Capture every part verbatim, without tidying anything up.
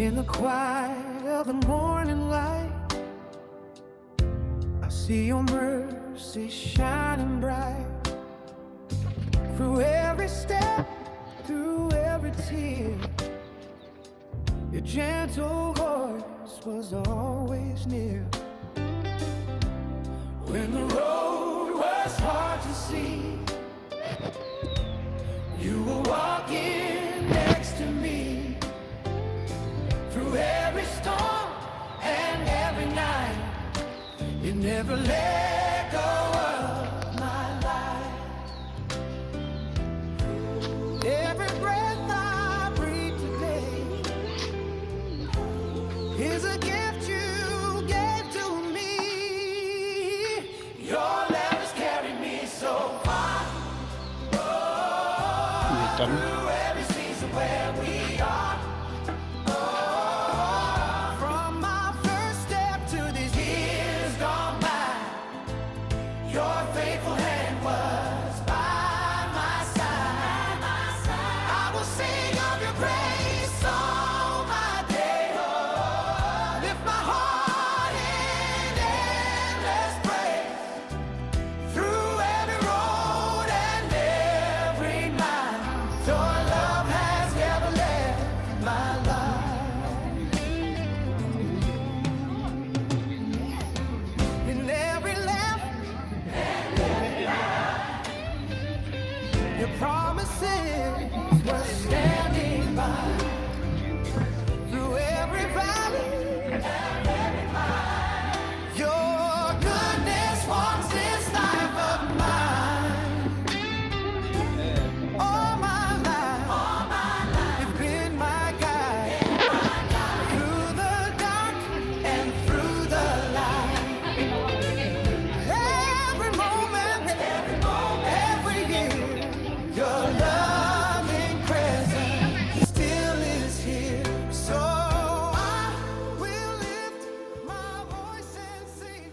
In the quiet of the morning light, I see your mercy shining bright. Through every step, through every tear, your gentle voice was always near. When the road was hard to see, you were walking next to me. Through every storm and every night, you never let go of my life. Every breath I breathe today is a gift you gave to me. Your love has carried me so far. Oh, through every season where we are. Oh, from my first step to these years gone by, your faithful hand was by my side. I will sing of your grace all my day. Oh, lift my heart in endless praise. Through every road and every mile, your love has never left my life. In every laugh, your promises were standing by. Through every valley, your goodness haunts this life of mine. All my life, you've been my guide. Through the dark and through the light. Every moment, every year, your loving presence still is here. So I will lift my voice and sing.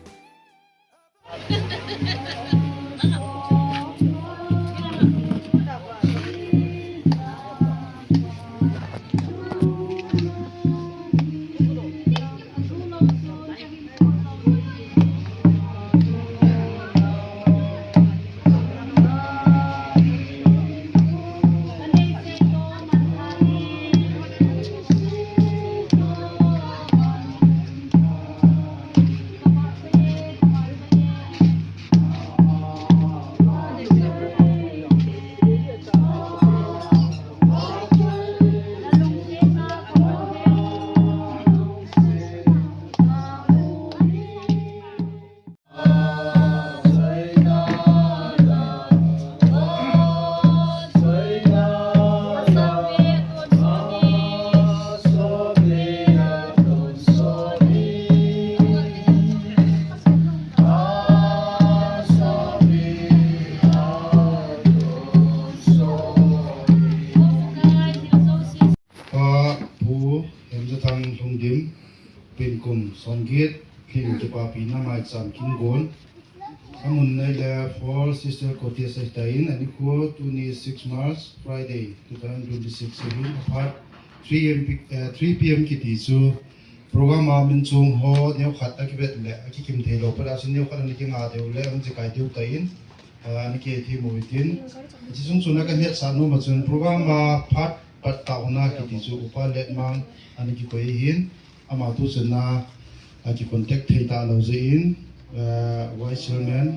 พระผู้เห็นจะทางลงดิม เป็นกลุ่มสองกิจ ที่มีจะปาปีหน้าไม้สามกินโกน Amun nai le Four Sister Cottage ahitan, anikho tuni six March, Friday, two thousand twenty-six ahin, aphat three A M, eh, three P M kiti chu program a min chung ho neokhat akivet le akikim thei lou, pat a chu neokhat ana kinga deu le ana chikai deu tan, ah, ana kithemu hitin. Hiche chung chun akan hetsah nom a chun program a phat pat taona kiti chu Upa Letmang ana kikoi ahin. Ama tu chun a, akicontact thei talou jeh in, eh, Vice Chairman,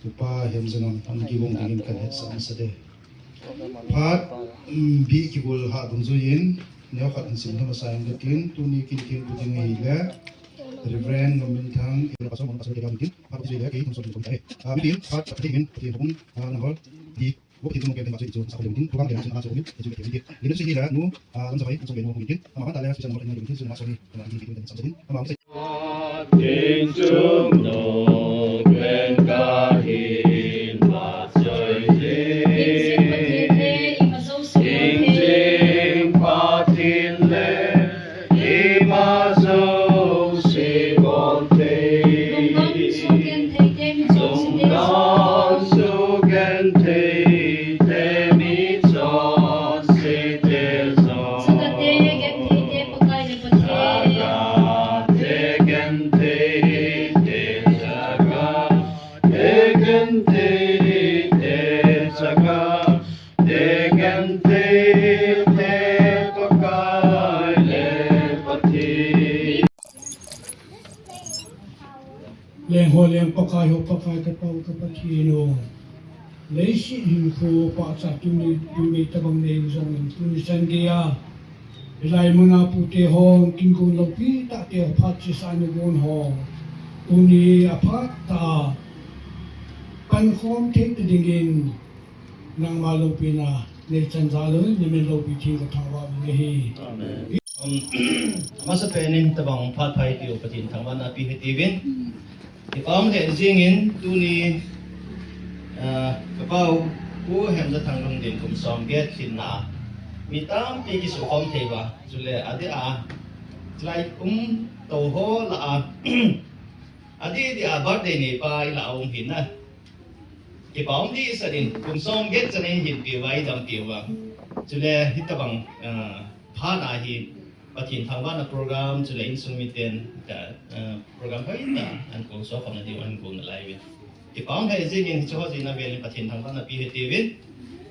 Upa Hemjangam, ana kigong dingin kan hetsah masa e. Phat, um, bi kigol ha dungjuiyin, neokhat hin sim lha masa inge katin, tuni kin thempu ding ahile, Reverend Ngam Minthang, Pastor Ngam Pastor Kela Minthang, phat kati le, kei Thangsopi Minthang tai. Ah, mitin, phat kati min, kati min, ah, number, di, Wo Pathen chu nung pen thei ma chu ti chu, sa ko le tin, program le chu na chu min, ti chu ke tin. Ni lu si hi la nu, a, lam sa bai, lam sa bai nu tin. Ama ban ta le special number ni tin, chu na so ni, na tin, tin, tin, sa tin. Ama sa. Tin chung nung pen ka hin ma soi tin. Tin Pathen le, ima jouse bol thei. Lungdon sugenthei te mi jouse te. Lungdon sugenthei te mi jouse te jong. Sukate genthei te Pakai le Leng ho leng, Pakai ho Pakai, ka Pa u ka Pathen u. Leiset hinkho pachat tuni, tuni tabang nei u jong in tuni chan geiya hilai muna pute ho, kin gon loupi tah te ho phat chesa na gon ho, tuni aphat tah a pankhom thei ta dingin nangma loupina nei chan jal un, na min loupi theng ka thangvah u ahi. Amen. Um, amasapen in tabang phat pha eipeh u Pathen thangvahna pi hitiuvin. Kipa um lheh jingin tuni, ah, ka Pa u Pu Hemjathang Lungdin kum som get lhinna mi tampi kisukhom thei uva, chule adeh a chilai um tou ho lah a adeh deh a birthday nei pa ilah a um hin na. Kipa um dehset in, kum som get chan in hin peh uva, eidam peh uva. Chule hitabang, ah, phat a hi Pathen thangvahna program, chule insung miten, ah, program hoitah ahin kol soh khomna diu ahin kol nalai uvin. Kipa um lheh jingin hiche ho jeh in avel in Pathen thangvahna pi hitiuvin.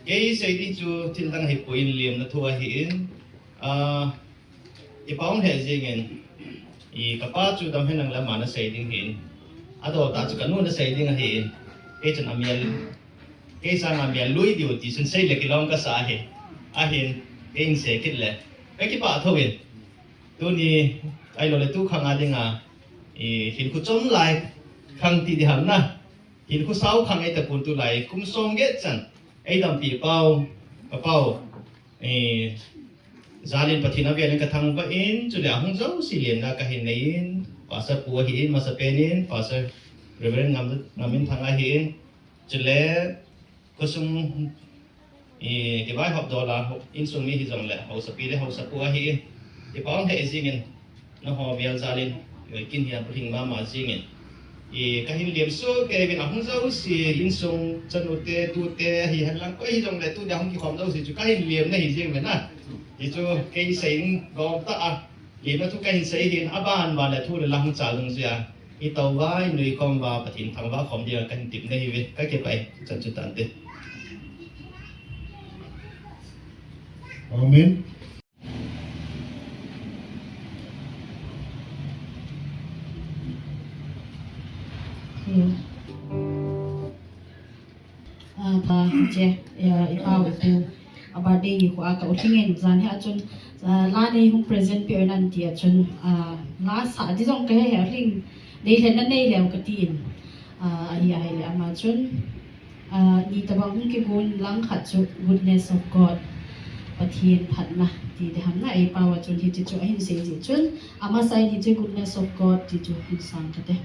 Kei sei ding chu thil dang ahipoi, lemna thu ahin, ah, Kipa um lheh jingin, i, ka pa chu dam henlang le ama nasei ding ahin. Adol tah chu ka nu nasei ding ahin. Kei chun amel, kei sanga mel lui diu ti chun sei le kilom kasa ahi. Ahin, kei in sei kit le ka kipah thou in. Tuni, ahilou le tu khang a dinga, i, hinkho chom lai khang ti ding ham na. Hinkho sao khang eita pon tulai, kum som get chan eidampi pa u, ka pa u, eh, jal in Pathen avel in ka thangvah in, chule ahung jouse lemna kahin nei in, Pastor pu ahin, amasapen in Pastor Reverend Ngam, Ngaminthang ahin, chule khosung, i, kivaihop dol a, insung mi hijongle, haosapi le haosapu ahin, kipa um lheh jingin, nangho vel jal in, i, kin hi abuhing mama jingin, i, kahin lem soh kei uvin, ahung jouse, insung chanu te, tute, hihen lang koi hijongle, tuni ahung kikhom jouse chu kahin lemna hi jing uvin a. Hichu kei sei ding gom tah a, lemna thu kahin sei ahin, aban ban le thu le la hung chal dungjuiya, i tou uva, i nui khom uva, Pathen thangvah khom dinga kahin tepna ahiuve, ka kipah e, chan chu tante. Amen. Hmm. Ah, pha, che, eh, i pa u pu, a birthday nikho a ka u lhingin, jan hi a chun, ah, la nei hung present peh un ahin ti a chun, ah, la sah ding jong ka he he, lhing, nei lhenna nei leu ka tin, ah, ahi, ahile ama chun, ah, ni tabang hung kigon lang khat chu Goodness of God, Pathen phatna ti ding ham na, ei pa u a chun hiche chu ahin sei jeh chun, amasa in hiche Goodness of God ti chu hin sang kate.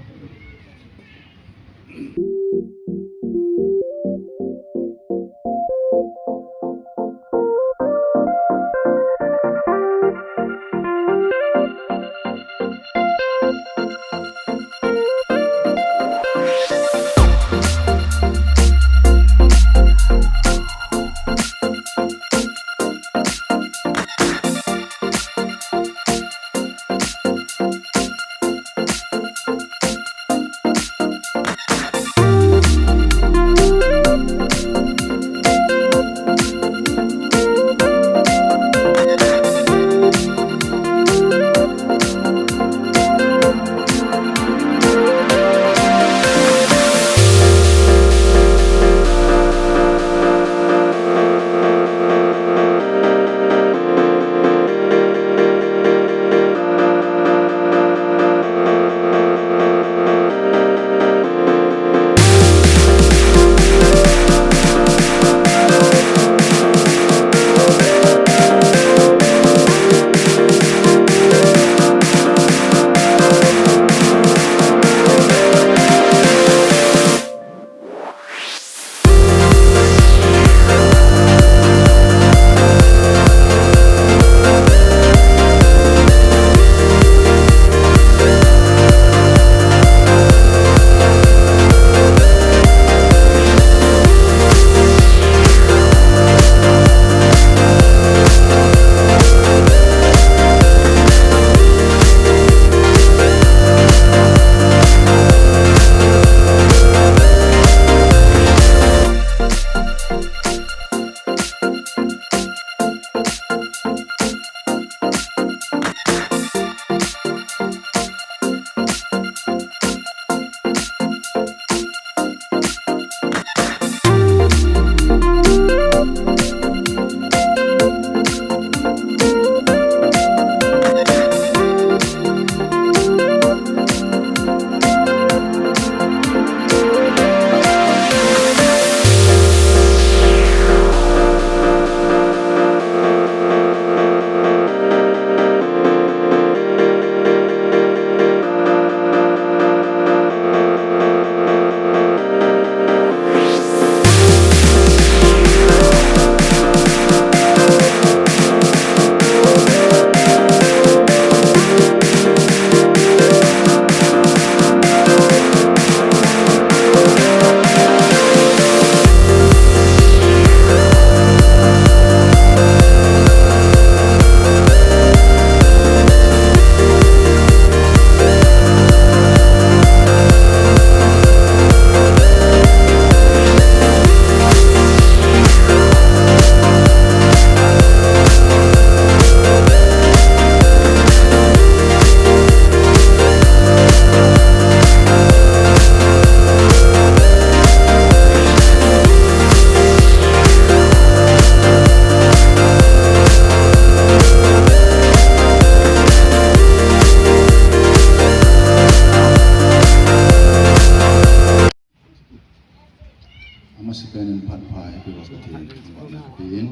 Masapen in phat pha happy birthday, Pathen thangvahna kapen.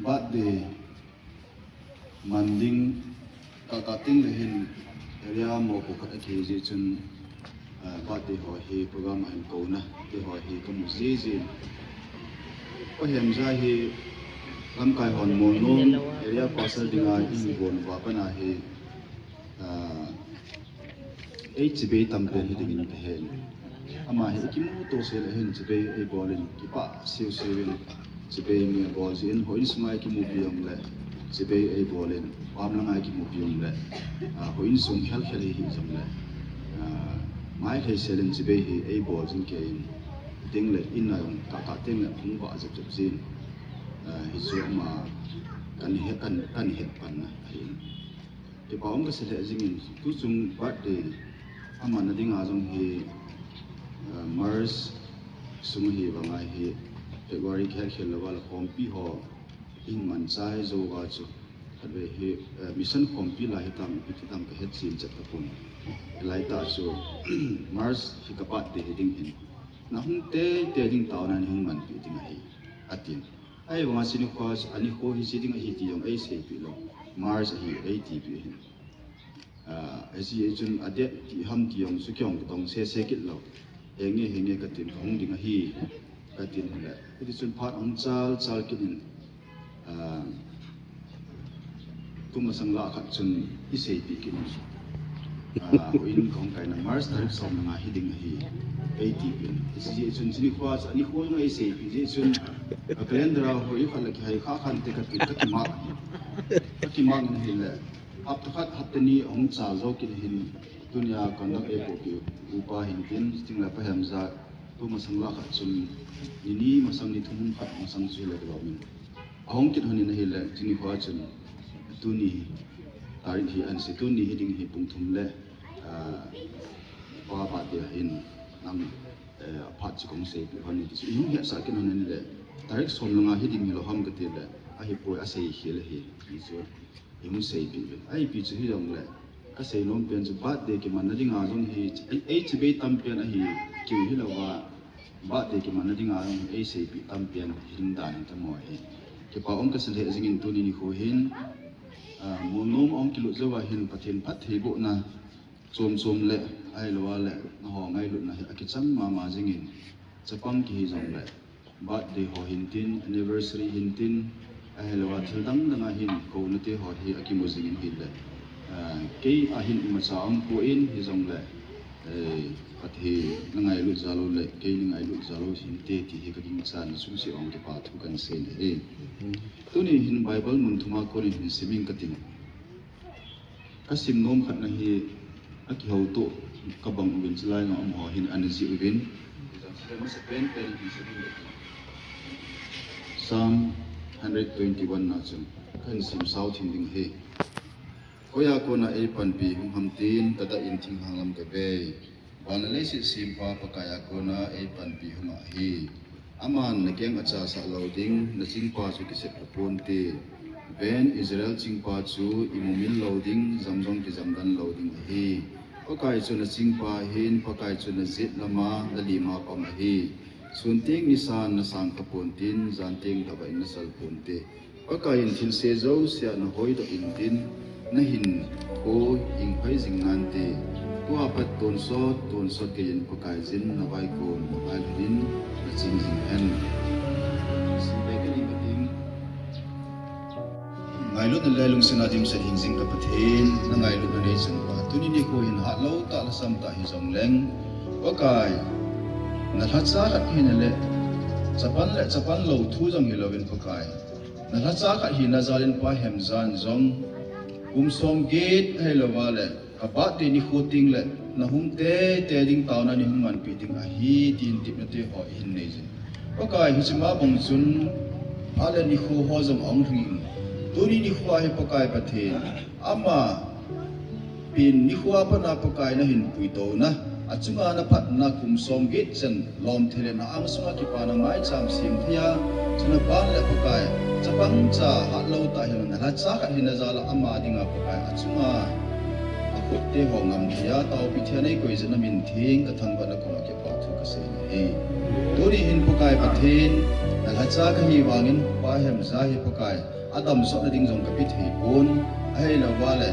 Birthday man ding kaka teng le hin area mopo khat ahi jeh chun, ah, birthday ho hi program a hin kouna te ho hi kamu jiji. Pahemja hi lamkai hon Molnom area pastor dinga ihin bol uva pat a hi, ah, eichibai tampen hiding in kahen. Ama hi ikimuto sel a hin chibai eibol in kipah seuseuvin, chibai mi abol jeh in houin sunga ikimupi jongle, chibai eibol in, pam langa ikimupi jongle, ah, houin sung khelkhel hi hijongle, ah, maithei sel in chibai hi eibol jing kei in, teng le in a jong kaka teng le hung vah jep jep jin, ah, hichu ama kahin he, kahin, kahin het panna ahin. Kipa um kasei lheh jingin, tuchung birthday amanna dinga jong hi, ah, March sung hi vanga hi February khelkhel louva le khompi ho ihin manchai jouva chu, khatvei hi, ah, mission khompi lai hitam, ipi hitam kahet sim chet tapon. Hilai tah chu March hi ka birthday hiding hin, nahung teitei ding taona neihin manpi ding ahi, atin. Ahivanga hiche nikho, anikho hiche ding ahi ti jong eiseipeh lou. March ahi eitipeh ahin. Ah, hiche chun adate ti ham ti jong chu kei jong kadong sese kit lou. Henge, henge katin, kahung ding ahi, katin hile, hitichun phat ahung chal chal kit in, ah, tumasang lah khat chun eiseipeh kit in, ah, houin kahung kaina March tarik som le nga hiding ahi, eitipeh in. Hiche jeh chun hiche nikho chu anikho jong eiseipeh jeh chun, ka calendar a hoi khat le kihai kha khante katin, kakimark, kakimark in ahile, hapta khat hapta ni ahung chal jou kit in, tunia conduct eipohpeh upa hintin, chutengle pahemja tumasang lah khat chun, ni ni masang, ni thum khat masang chu hile kilom in ahung kit lhonin ahile, hiche nikho chun, tuni tarik hi ahin sei, tuni hiding hi pung thum le, ah, pa birthday ahin, nang, eh, aphat chu kahung seipeh lhon in ti chu ihung hetsah kit lhonin le, tarik som le nga hiding hilou ham katile, ahipoi, asei khel ahi, ti chu ihung seipeh uvin. Ipi chu hijongle, kasei nom pen chu birthday kimanna dinga jong hi, ei, eichibai tampen ahi, keu hilouva, birthday kimanna dinga jong hi eiseipeh tampen hiding dan hitamo ahi. Kipa um kasei lheh jingin tuni nikho hin, ah, Molnom ahung kilut jouva hin Pathen phattheibohna chom chom le, ahilouva le, nangho ngailutna hi akichang mama jingin, chapang kihi jongle, birthday ho hintin, anniversary hintin, ahilouva thil dang danga hin kounate ho hi akimu jingin hile, ah, kei a hin imacha aumpoi, hijongle, eh, Pathen nangailut jal u le kei neingailut jal u hinte ti hi kaginchatna chungchang a kipa thu kahin sei ahi. Tuni hin Bible mun thuma konin hin simin katin. Kasim nom khatna hi akihoutoh kabang uvin, chulai a umho hin ana jih uvin. Psalm hundred twenty-one na chun kahin simsao thim ding ahi. Koiya kona eipanpi hung ham tin, kadah in thinglhang lam kavei. Van le leiset sempa Pakaiya kona eipanpi hung ahi. Aman nakeng achasah lou ding, nachingpa chu kisep lha ponte. Ven, Israel chingpa chu imumil lou ding, jam jong kijamdan lou ding ahi. Pakai chu nachingpa ahin, Pakai chu najet lama, nalima pam ahi. Sun teng nisan nasang kha pontin, jan teng lhavah in nasal ponte. Pakaiyin thilse jousea nahoidoh intin, nahinkho hingphai jing nante. Tua pat tonsot tonsot geiyin Pakaiyin navaikon navailhon in naching jing hen. Simbe kani kating. Ngailutna le lungsetna dimset hing jing ka Pathen, nangailutna neichan uva tuni nikho hin hatlou tah lhasam tah hijongleng, Pakai, nalhacha khat hina le, chapang le chapang lou thu jong hilouvin Pakai, nalhacha khat hina jalin Pa Hemjan jong kum somget ahilouva le, ka birthday nikho tengle nahung teitei ding taona neihung manpeh ding ahi tin tepnate ho ihin neijin, Pakai, hiche ma bang chun phat le nikho ho jong ahung lhingin, tuni nikho a hi Pakai Pathen, ama pen nikho a pat a Pakai nahin puitouna, achunga naphatna kum somget chan lom thei le na angsunga kipana maicham sem thei a, chuna ban le Pakai, chapang cha hatlou tah hijongle nalhacha khat hina jal a ama dinga Pakai achunga akhut Eiho ngam thei a, taopi thei a nei koi jeh in na min theng ka thangvah na koma kipa thu ka sei ahi. Tuni hin Pakai Pathen, na lhacha ka hi vangin Pa Hemza hi Pakai, a damsot na ding jong ka pe thei pon, ahilou vale.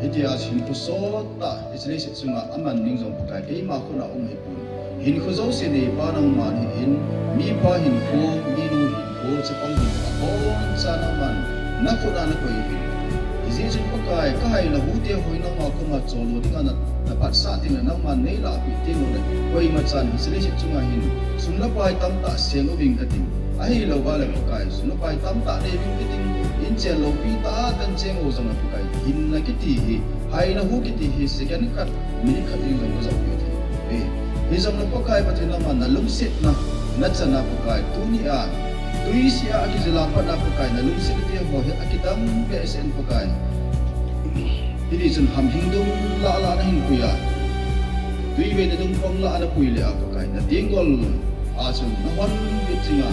Hitia hinkho sot tah, hiche leiset chunga aman ding jong Pakai, keima khut a um hi pon. Hinkho jouse neipa nangman ahin, mipa hinkho, minu hinkho, chapang hinkho, aboncha nangman na khut a na koi ahi. Hijeh chun Pakai, ka haina hu te ho hi nangma koma chol lou dinga na, na phatsah ding le nangman nei lahpeh teng uleh, koima chan hiche leiset chunga hin, sum le pai tamtah seng uving kati. Ahilou vale Pakai, sum le pai tamtah nei uving kati, in chen loupi tah a kan cheng u jong le Pakai, hinna kiti hi, haina hu kiti hi, second khat, minute khat ding jong ka jao peh thei. Hijongle Pakai Pathen nangman na lungsetna, na chan a Pakai, tuni a, tui sea kijil a pat na Pakai, na lungset te ho hi akidang behseh in Pakai. Hiti chun hamhing dung lah lah na hin pui a, tui vei na dung pang lah na pui le a Pakai, na tenggol a chun na hon vit jing a,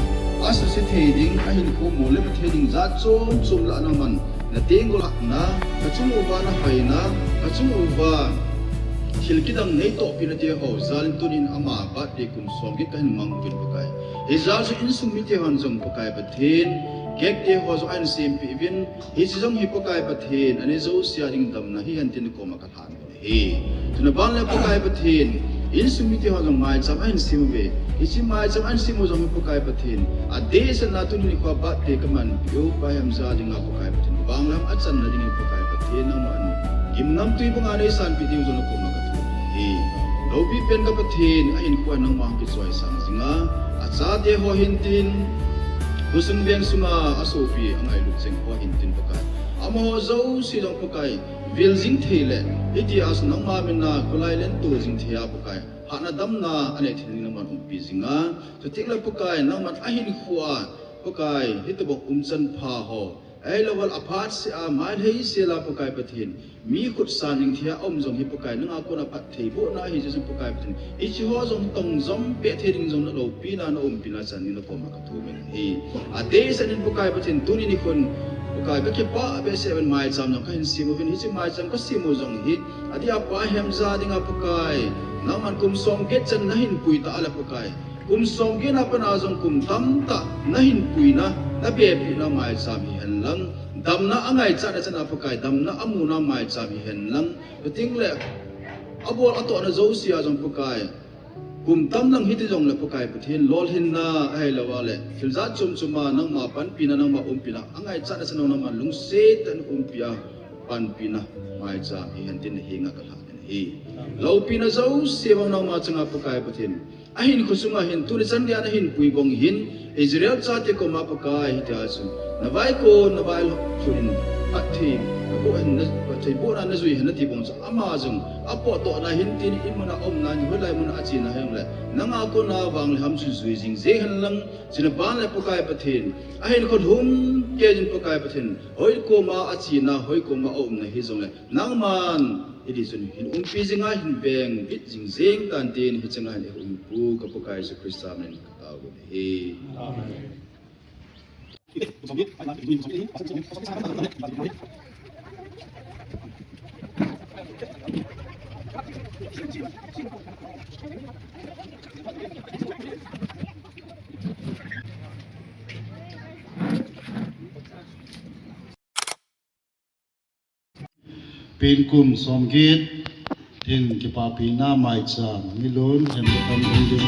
asuse thei ding, ahinkho molep thei ding jat chom chom lah nangman na tenggol a na, ka chung uva na haina, ka chung uva thil kidang nei tohpi na te ho jal in tunin ama birthday kum som get ka hin mang uvin Pakai. Hijeh chun insung mite hon jong Pakai Pathen, cake te ho jong ahin sempeh uvin, hiche jong hi Pakai Pathen, anei jouse a ding damna hihen tin na koma ka lhan ahi. Chuna ban le Pakai Pathen, insung mite ho jong maicham ahin sem uve. Hiche maicham ahin sem u jong hi Pakai Pathen, adehset na tuni nikho a birthday ka manpeh u Pa Hemza dinga Pakai Pathen, vanglam a channa dingin Pakai Pathen, nangman gimnamtui banga nei sanpeh diu jong na koma ka thum ahi. Loupi pen ka Pathen, ahinkho a nangman kichoisang jing a, achate ho hin tin, khosung veng sunga asopi angailut jing ho hin tin Pakai, amaho jouse jong Pakai, vil jing thei le, hitia chu nangma mina kholai lentol jing thei a Pakai, hatna damna anei thei ding nangman umpi jing a, chuteng le Pakai, nangman ahinkho a Pakai, hitobang umchan pha ho, ahilou vale aphat sea, mailhei sel a Pakai Pathen, mi khut san jing thei a um jong hi Pakai, nanga kona phattheibohna ahi jeh chun Pakai Pathen, hiche ho jong tong jom peh thei ding jong na loupina, na umpina chan ding na koma ka thum in ahi. Adehset in Pakai Pathen, tuni nikhon Pakai, ka kipah behseh uvin maicham jong ka hin sem uvin, hiche maicham ka sem u jong hi, adeh a Pa Hemza dinga Pakai, nangman kum som get chan na hin pui ta a le Pakai, kum som get na pat a jong kum tamtah na hin puina, na bepina maicham hihen lang, damna angaichat na chan a Pakai, damna amuna maicham hihen lang, chuteng le abol atohna jouse a jong Pakai, kum tam lang hiti jongle Pakai Pathen, lolhinna ahilou vale thil jat chom chom a nangma panpina, nangma umpina angaichat na chan a nangman lungset tah in umpi a, panpina maicham hihen tin na henga ka lhan in ahi. Loupina jouse bang nangma changa Pakai Pathen, ahinkho sunga hin tuni chan geiya na hin pui bang hin, Israel chate koma Pakai, hitia chu na vaikon, na vailhun in phatthei, na boh hin, na phattheibohna na jui hen na ti bang chu, ama jong apotdohna hin tin, in mun a umna hin, hoilai mun a achena hijongle, nanga kona vang le ham chu jui jing jeng hen lang, chuna ban le Pakai Pathen, ahinkho lhumkeiyin Pakai Pathen, hoi koma achena, hoi koma aumna hijongle, nangman hiti chun hin umpi jing a, hin veng bit jing jeng tan tin, hicheng a hin eiumpu ka Pakai Jesu Christa min in ka tao uvin ahi. Amen. Pen kum som get, thil kipapina maicham, Milun Hemzathang Lhungdim.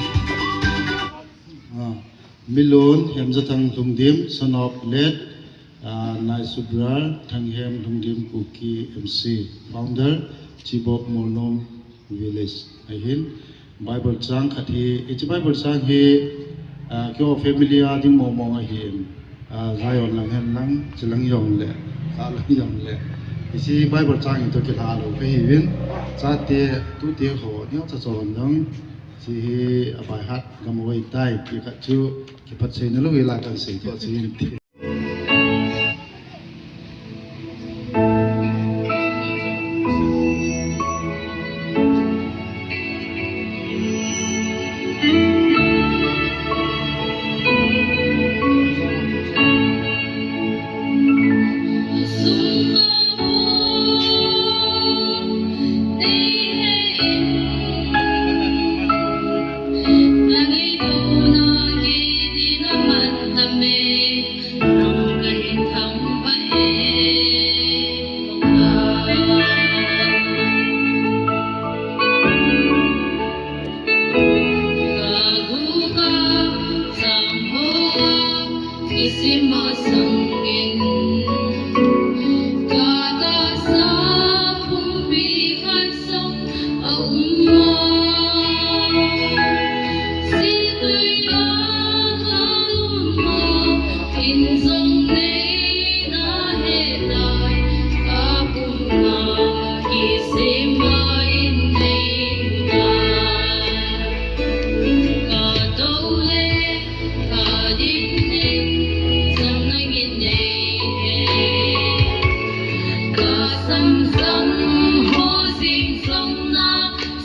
Ah, Milun Hemzathang Lhungdim, son of late, ah, Naisubrar Thanghem Lhungdim Kuki M C, founder, Chibok Molnom Village. Ahin, Bible chang khat hi, hiche Bible chang hi, ah, keiho family a ding mong mong ahin, ah, Zion lang hen lang, chilang jong le, kha lang jong le. Hiche Bible chang hi toh kilha lou kahiuvin, chate, tute ho, neocha chon jong, hiche hi abaihat gam u ahitai, ti khat chu, kiphatseina lou hi la kan sei toh chu hin ti.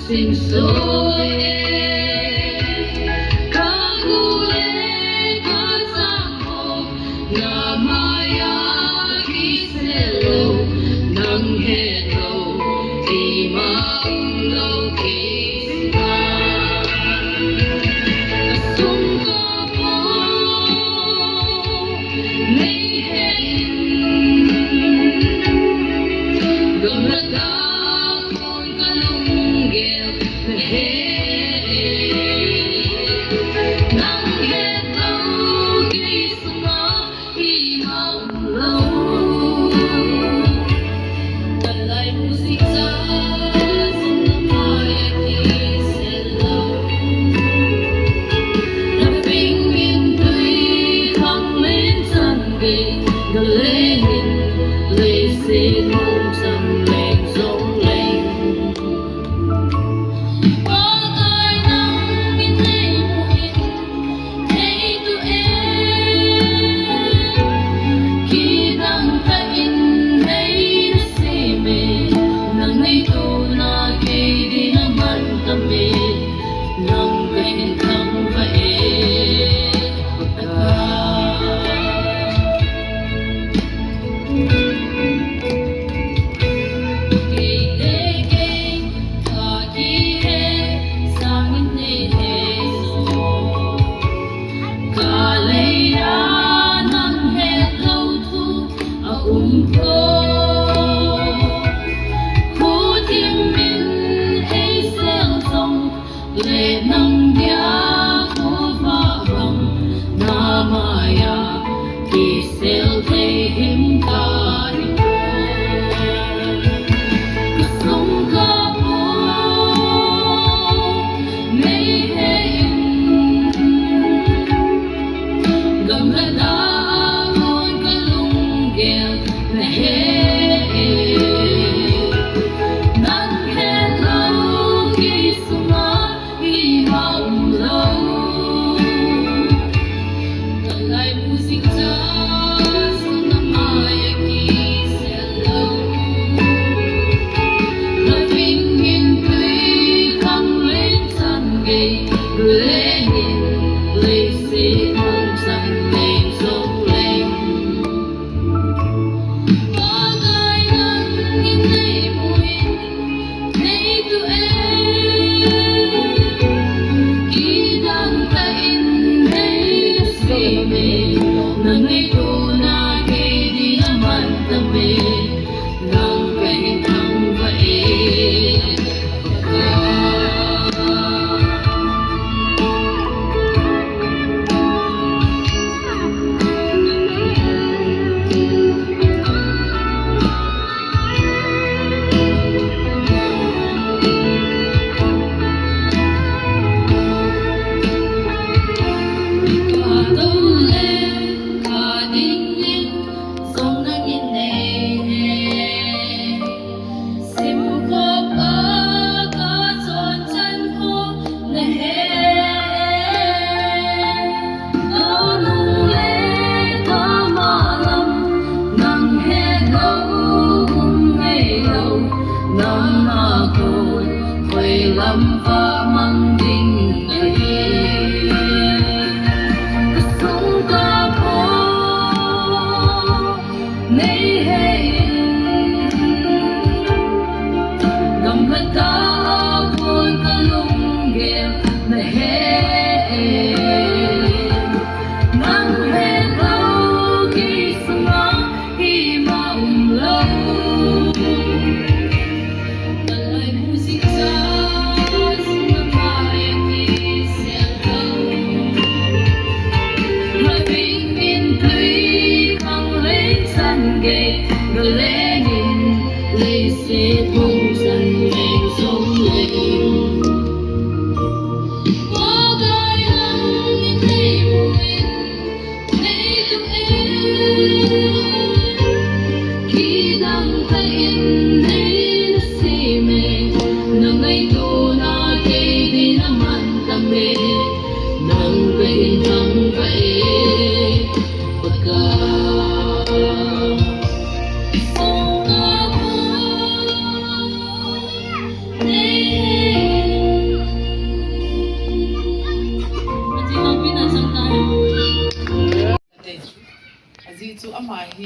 Sing so e, ka gu le ka sa mo, na maya kiselo, nang he lo, ima um lo kisa. Sung ka mo, nei he in, gam la da.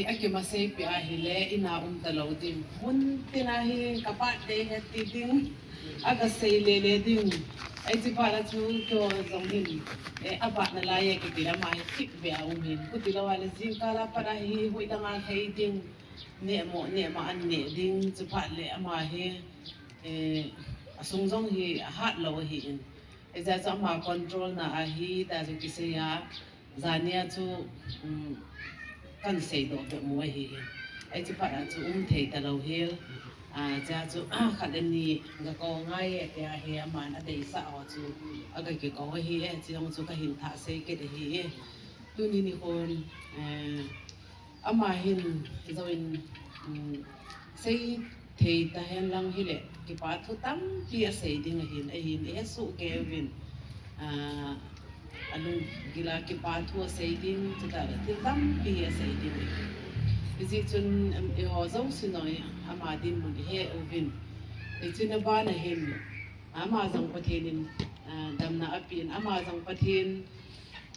Akimasei pi ahile ina um talou ding. Mun tina hi ka birthday ahi ti ding. Aga sei lele ding. Ahi ti pa la chu kyo jong hin. Eh, a birthday lai e kiti la ama hi kit be a um hin. Kuti lou a le jingkah la pa la hi hui dang a hei ding. Ne mo, ne ma an ne ding. Chu pa le ama hi. Eh, asung jong hi hat lou ahi in. Ejeh chu ama control na ahi, ta chu kisei a, jania chu, um, kan seidoh be mu ahi. Ei chu pa chu um thei talou hel. A, cha chu, khat le ni ga ko ngai e, tia hi aman adeisah ho chu, aga kikou ahi e, chi jong chu kahin thah sei kit ahi e. Tuni nikhon, eh, ama hin, join, um, sei thei ta hen lang hile, kipa thu tampi asei ding ahin, ahin, e su kevin, ah, alung gila kipa thu asei ding, chuta le thil tampi asei ding ahin. Iji chun, em, eiho jouse noi, ama dinmun ihe uvin. Iji na bana hin, ama jong Pathen in, ah, damna apen, ama jong Pathen,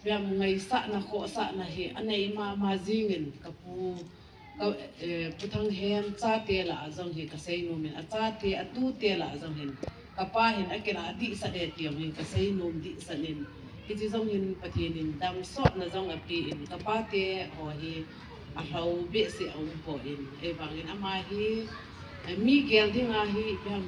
Piam ngaisahna, khohsahna hi anei mama jingin ka pu, ka, eh, Pu Thanghem chate lah a jong hi ka seinom in, achate, atute lah a jong hin, ka pa hin akilah dihsah e ti jong hin ka seinom dihsah in, hichi jong hin Pathen in damsotna jong apen, ka pate ho hi alhou behseh a um poi, ahivangin ama hi, eh, mi gel ding ahi, ipi ham,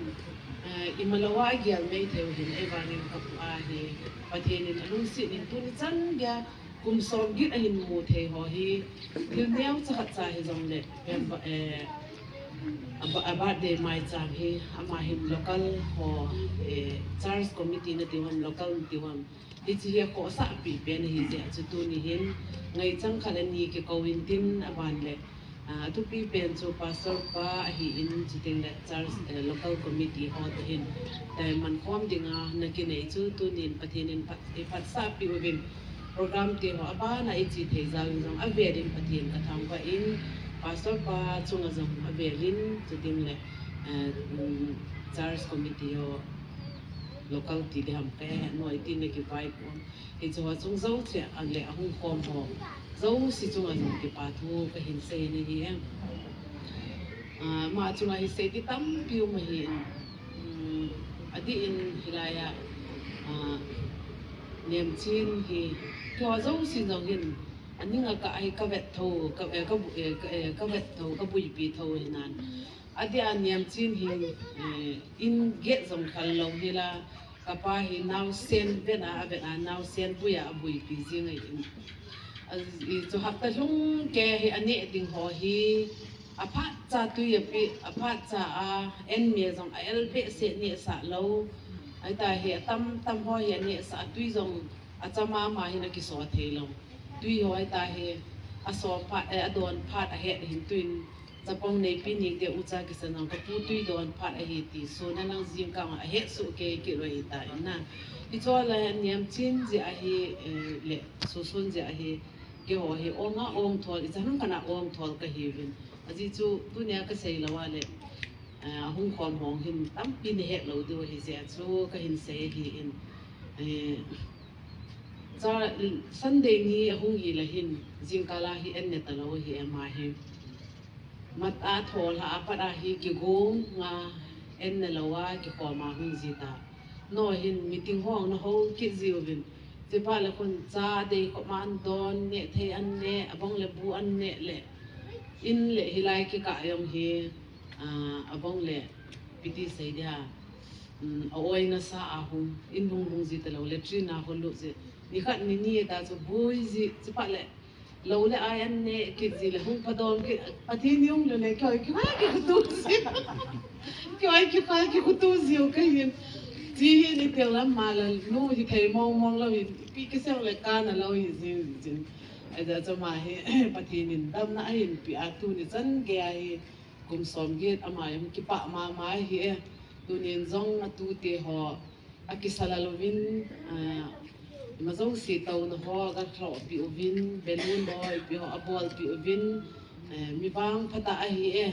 eh, imalou a gel mei thei u hin, ahivangin ka pu ahi, Pathen in alungset in tuni chan geiya kum som get ahin mu thei ho hi, thil neocha khat cha hijongle, ipi ham, eh, a ba-, a birthday maicham hi, ama hin local ho, eh, church committee nati u ham, local nati u ham, hichi hi akhohsah pi pen ahi jeh a chu tuni hin, ngaichang khat le ni kikou intin aban le, ah, athupi pen chu pastor pa ahin, chuteng le church, eh, local committee ho te hin, eh, mankhom dinga na kinei chu tunin Pathen in phat, eh, phatsah pi uvin program te ho abana ichi thei jal in jong avel in Pathen ka thangvah in, pastor pa chunga jong avel in, chuteng le, eh, um, church committee ho, local ti ding ham, ka he noi tin le kivaipo. Hiche ho chung jouse a le ahung khom ho jouse chunga jong kipa thu kahin sei in ahi e. Ah, ama chunga hi sei ding tampi um ahi in. Um, adeh in hilai a, ah, Nemchin hi, keiho jouse jong hin, aning a ka, ahi ka vet tho, ka, eh, ka bu-, eh, ka, eh, ka vet tho, ka buipi tho hinan. Adeh a Nemchin hi, eh, in get jong khal lou hila, ka pa hi naosen vet a, avet a naosen bui a, abuipi jing ahi in. A, i chu hapta lhung kei hi aneh ding ho hi, aphatcha tui api, aphatcha a, an me jong a el behseh nehsah lou. Ahita hi atam tam ho hi anehsah, atui jong achama ma hin akiso thei lou. Tui ho ahita hi aso phat, eh, adon phat ahet hin tuin, chapang neipi ningte ucha kisan jong ka pu tui don phat ahi ti, sun a lang jingkah a ahet soh kei kit lou ahitai na. Hiche ho la Nemchin jeh ahi, eh, le Susun jeh ahi, keiho hi ong a ong thol, ichan ham kana ong thol kahiuvin. Ajeh chu tunia kasei lou a le, eh, ahung khom ho hin tampi nahet lou diu ahi jeh a chu kahin sei ahi in. Eh, cha, Sunday ni ahung hi la hin, jingkah la hi an ne talou ahi ama hi. Mat a tho lha a pat a hi kigong a an ne lou a kikhom a hung ji ta. No hin meeting ho na hou kit jiuvin. Chuphat le khun cha dei khop ma an don, neh thei an neh, abang le bu an neh le. In le hilai kikah jong hi, ah, abang le ipi ti sei ding ham. Um, a-oi nasa a hung, in hung hung ji talou, latrine a hung lut ji. Nikhat nini ta chu bui ji, chuphat le lou le ai an neh kit ji le hung padom kit, Pathen ni hung lou le keiho kikha kikhutu ji. Keiho kikha kikhutu jiu kahin. Chi hi ni tel lam ma la nu hi thei mong mong lou hin, ipi kisei le kana lou hi jing jing. Ajeh chu ama hi Pathen in damna ahin pe a tuni chan geiya hi kum som get ama jong kipah mama ahi e. Tunin jong atute ho akisala louvin, ah, ima jouse touna ho aga lhoh pi uvin, balloon ho ipi ho abol pi uvin, eh, mi vangphatah ahi e.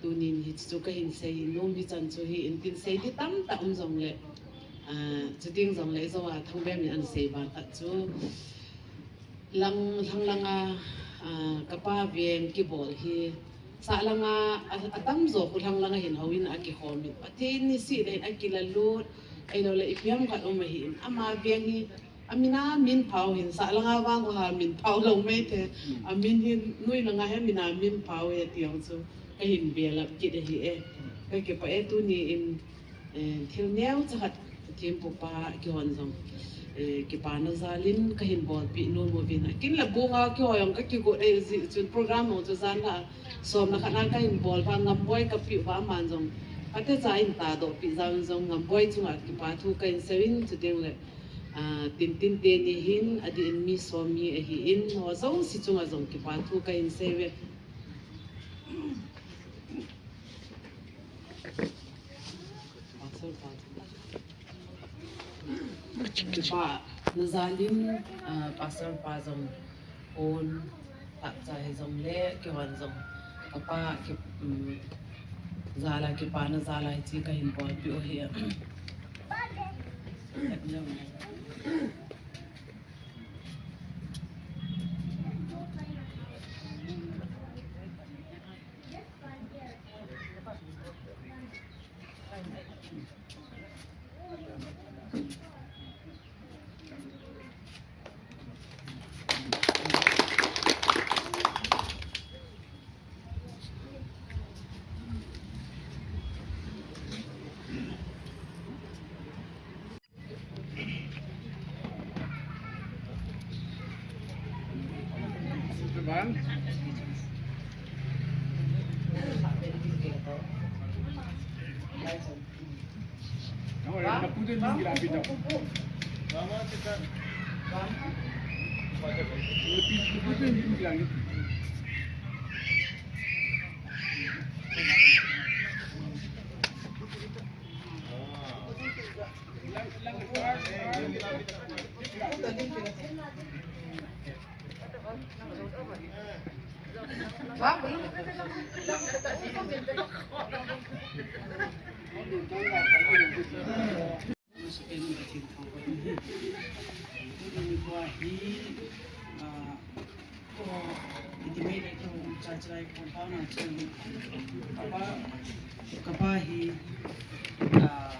Tunin hichu kahin sei nom hichan chu hi in tin sei ding tamtah um jongle, ah, chuting jongle ijou a Thangbem in ana sei ban khat chu lang, lang lang a, Ah, kapa veng kibol hi, sahlanga, a, atamjo khulang langa hin houin akihoumin. Pathen nisih le hin akilalut, ahilouleh ipi ham khat um ahin. Ama veng hi, amin amin phao hin, sahlanga vang uha min phao lou mai te. Amin hin, nui langa hi amin amin phao e ti jong chu, kahin belap kit ahi e. Kakipah e tuni in, Eh, thil neocha khat, Pathen pupa kihon jong, eh, kipana jalin kahin bolpeh nom uvin. Akin le bunga kihoi jong kakigot e jeh chun program jong chu jan la somna khat na kahin bol uva Ngamboi kapeh uva aman jong. Katecha in tadohpeh jal in jong Ngamboi chunga kipa thu kahin seiyun chuteng le, ah, Tintin teni hin adih in mi som mi ahin, ho jouse chunga jong kipa thu kahin seiye. Pastor pa jong. Pa, na jalin, ah, Pastor pa jong, pon, tahcha hijongle, kihon jong. Kapa, ki, um, jala, kipana jala hiche kahin bolpeh u ahi. Kapa hi, ah,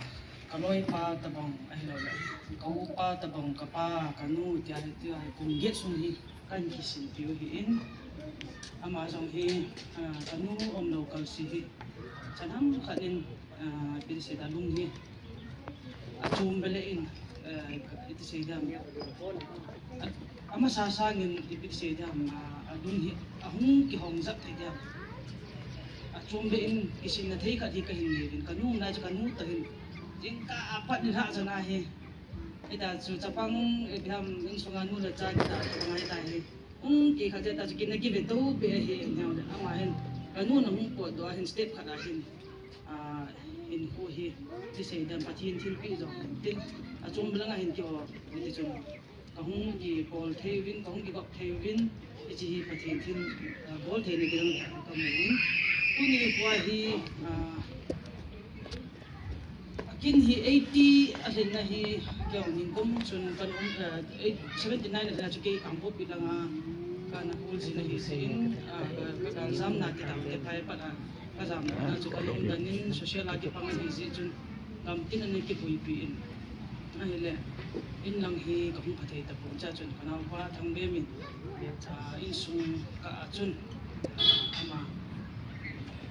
kaloipa tabang ahilouleh, ka upa tabang, kapa, kanu, tia hi, tia hi, kum get sung hi, kahin kisinpeh u ahin. Ama jong hi, ah, kanu umlou kalse hi, chanham khat in, ah, ipi ti sei ding, alung hi achom beh le in, eh, ipi ti sei ding ham. A, amasa sangin ipi ti sei ding ham, ah, alung hi ahung kihong jep thei ding ham. Achom beh in kisihna thei khat hi kahin nei uvin, kanu na chu kanu tah in. Jingkah apat nilhah chan ahi. Hita chu chapang, eh, ipi ham insunga nu le cha kita chapang ahi tahi. Hung kikhat jeh a chu kina kive to beh ahi, ahilouleh ama hin, kanu na hung potdoh a hin step khat a hin, ah, hinkho hi, ti sei ding ham, Pathen thilpeh jong tin, achom beh langa hin kihou, hiti chun kahung kibol thei uvin, kahung kigop thei uvin, hiche hi Pathen thil, ah, bol theina ding kamu in. Tuni nikho hi, ah, Akin hi eighty alhinna hi, keiho hin kum chun kan um, eh, eight, seventy nine alhinna chu kei Kangpokpi langa kana hol jin ahi jeh in, ah, ka, ka, ka jamna ti tah te phai pat a, ka jamna chu kan um dan in social a kipang ahi jeh chun, gamtin ana kipuipi in. Ahile, in lang hi kahung pha thei tapon, chua chun ka naopa Thangbem in, ah, insung kah a chun, ah, ama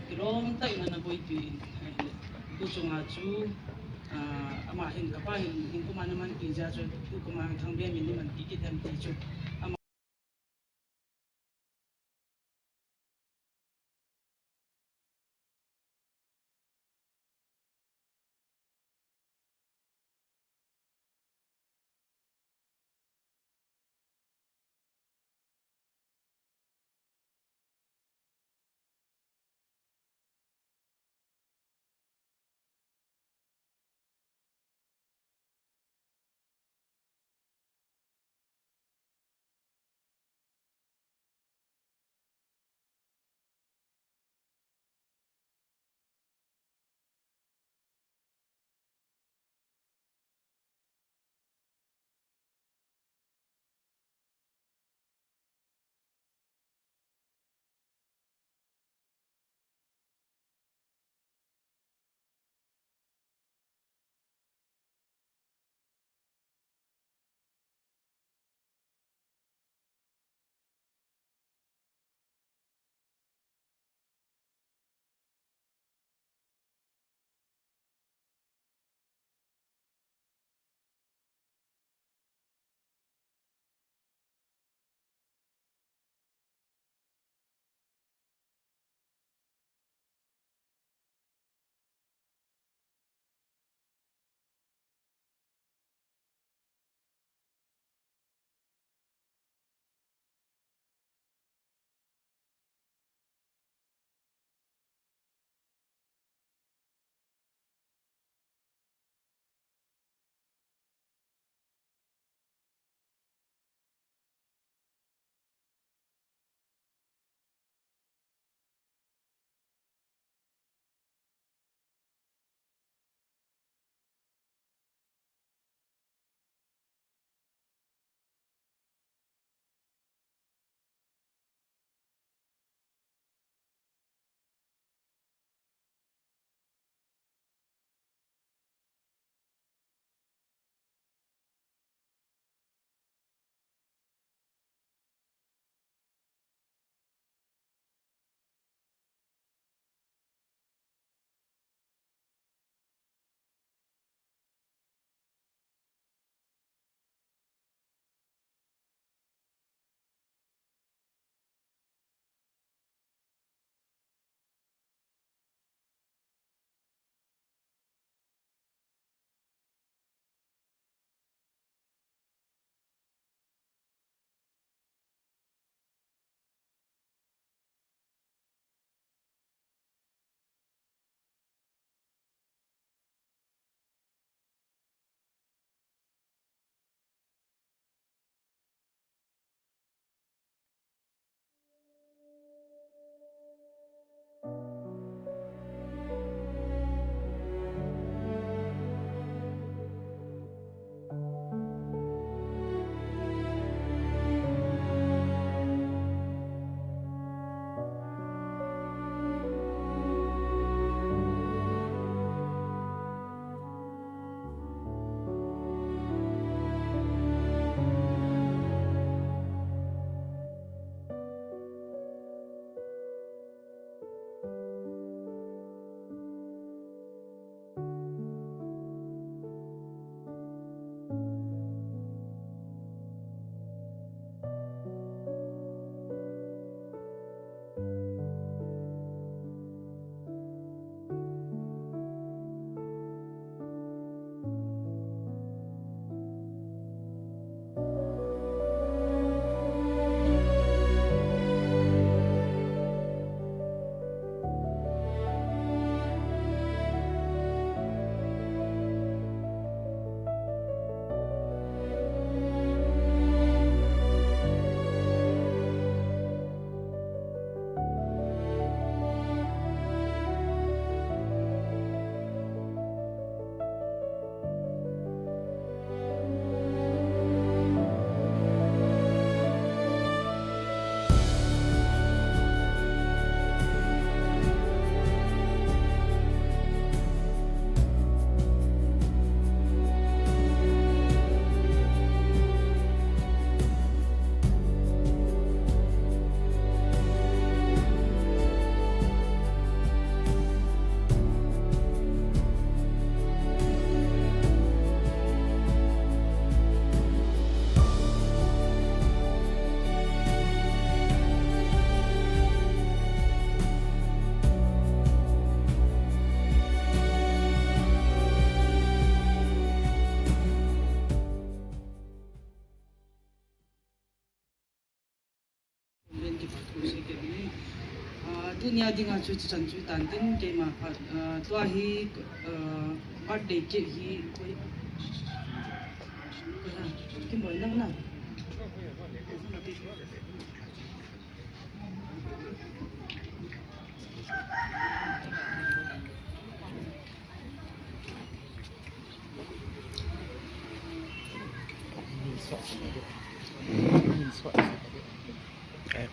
kilom tah in ana boipi in, ahile, tu chunga chu, ah, ama hin, kapa hin, hin kuma na manpi jeh chun, tu kuma Thangbem in nei manpi kit em ti chu, ama Nia dinga chu chuchan chu tan tin keima phat, ah, tua hi, ah, birthday cake hi koi, koi ha, kibol nang na.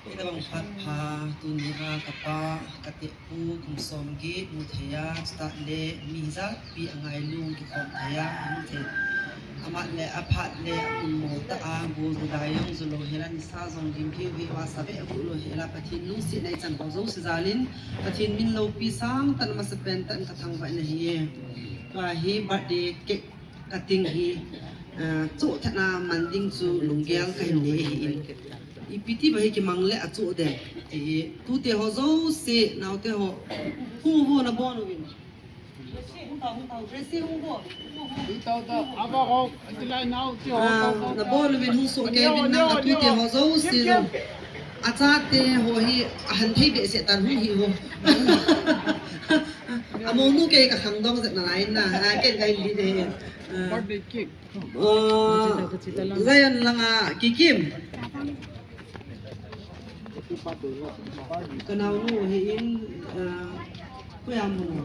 Ina bang phat pha, tuni a kapa, kate pu, kum som get mu thei a, chutah le mi hijat pi a ngailung kikhom thei a, amu thei. Amat le aphat le akum mo ta a, bul du dai jong ju lou hel a, nisa jong lim hiu hiu a, save agu lou hel a, Pathen lungsetna ichan ho jouse jal in, Pathen min loupi sangtah in masapen tah in kathangvah in ahi e. Tua hi birthday cake cutting hi, ah, choh thet na man ding chu lunggel kahin nei ahi in. Ipi ti ba hi kimang le achoh den. Ti hi, tute ho jouse, naote ho. Hung vo nabon uvin. Gracie, hung tao, hung tao. Gracie, hung vo. Ah, nabon uvin hung soh kei uvin na, atute ho jouse jong. Achate ho hi ahan thei behseh tan hung hi ho. Amonu kei kakhangdong jep nalai na. Ah, ken kahin li de. Ah. Birthday cake. Oh, Zion langa Kikim. Kanaonu hi in, ah, koiya muna.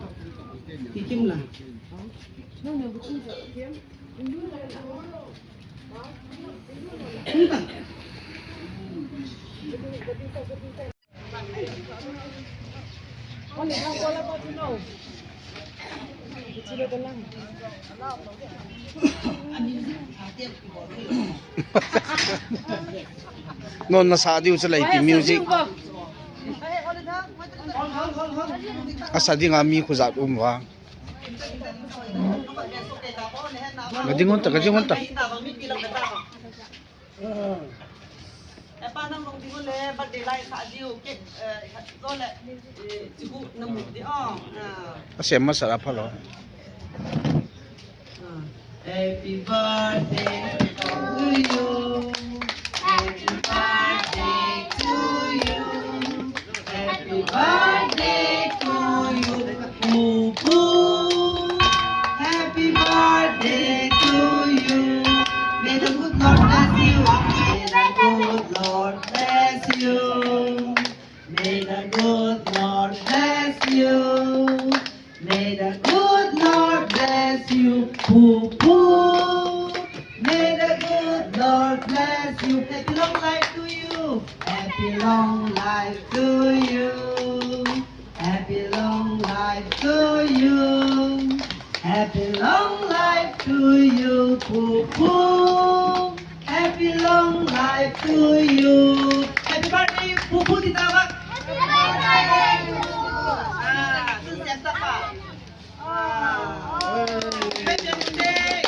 Kikim la. Hung ta. Non nasa diu chu lei ti music. Asa dinga mi khu jat um vang. Ka ding un ta, ka ding un ta. Eh, pa nang long ding le, birthday lai sa diu, cake, eh, khat zo le, eh, chibu na mu di, oh, ah. Asem masa ra pha lo. Ah. Happy birthday to you. Happy birthday to you. Happy birthday to you, Pupu. Happy birthday to you. May the good Lord bless you. May the good Lord bless you. May the good Lord bless you. May the good Lord bless you, Pupu. May the good Lord bless you. Happy long life to you. Happy long life to you. Happy long life to you. Happy long life to you, Pupu. Happy long life to you. Happy birthday, Pupu Titawa. Happy birthday, Pupu. Ah, tu siapa? Ah. Happy birthday.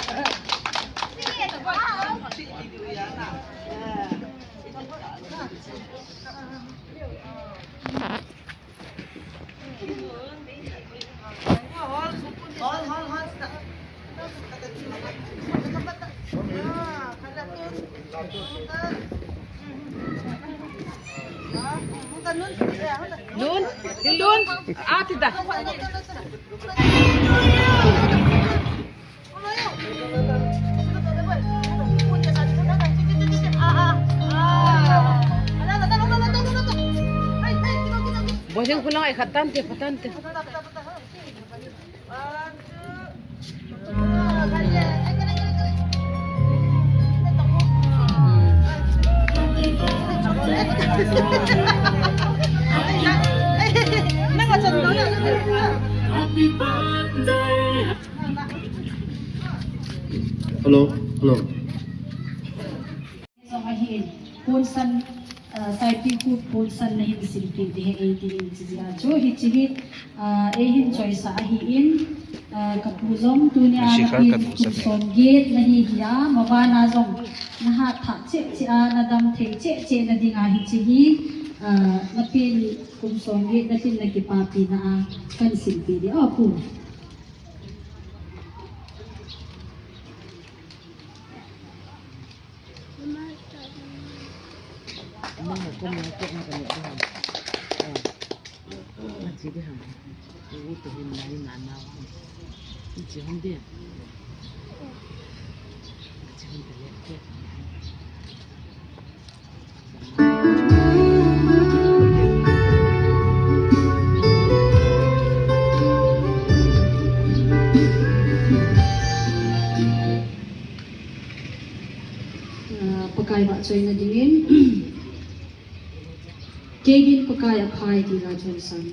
Lun, Lun, ati da. Boyang kulang ay katante, katante. Happy birthday. Hello, hello. Jong ahin, ponsan, ah, Saipi khu ponsan nahin silpeh ding ahi eighteen inch jia chu hiche hi, ah, eihin choisa ahin, ah, kapu jong tunia napin kum somget nahi hia, mavana jong nahat thah cheh cheh a, nadam thei cheh cheh na dinga hiche hi, ah, napin kum somget natin nakipapina a kahin silpeh ding ahi pu. Ti di ham. Ti di to hin nai na na wa. Ti hon di. Ti hon di le ke. Ah, Pakai vahchoina dingin. Kei din Pakai aphai ti la Johnson.